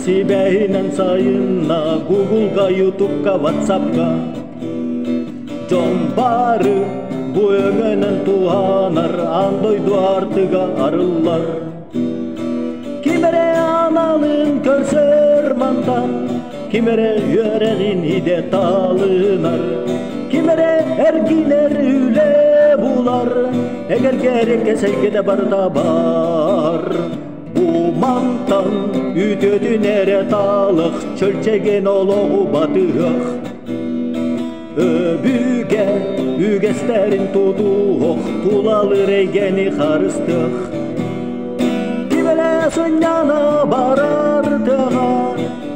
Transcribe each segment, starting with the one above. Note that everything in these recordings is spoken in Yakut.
сибээһинэн сайынна Гуглга, Ютубка, Ватсапка. Дьон бары бу өҥөнөн туһанар, аан дойду артыга арыллар. Ким эрэ аналын көрсөр мантан, ким эрэ үөрэҕин идэ талынар, ким эрэ эргинэр үлэ булар, эгэлгэ эрэккэ сэргэтэ барыта бар. Бу мантан үтүөтүн эрэ таалых, чөлчэгин олоҕу батыһыах. Өбүгэ үгэстэрин тутуох, тулалыыр эйгэни харыстыах. Ким эрэ сынньана барар тыаҕа,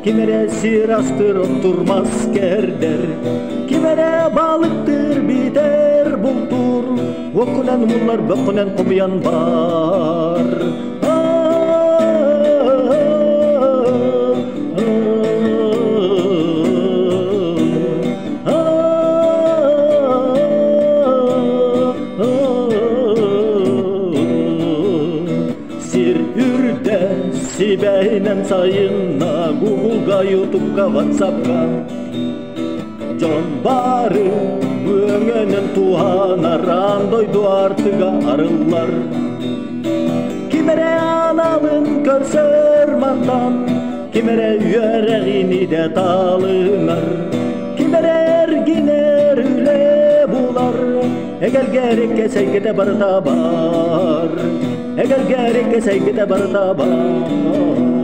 ким эрэ сир астыр оттурмас кэрдэр, ким эрэ балыктыыр битэр бултуур, уоккунан муллар бөххүнэн хомуйан бар. Сир үрдэ сибэһинэн сайынна Гуглга, Ютубка, Ватсапка Дьон бары өҥөнөн туһанар, аан дойду артыга арыллар. Ким эрэ аналын көрсөр мантан, ким эрэ үөрэҕин идэ талынар, ким эрэ эргинэр үлэ булар, эгэлгэ эриккэ сэйгэтэ барыта бар, эгэлгэ эриккэ сэйгэтэ барыта бар.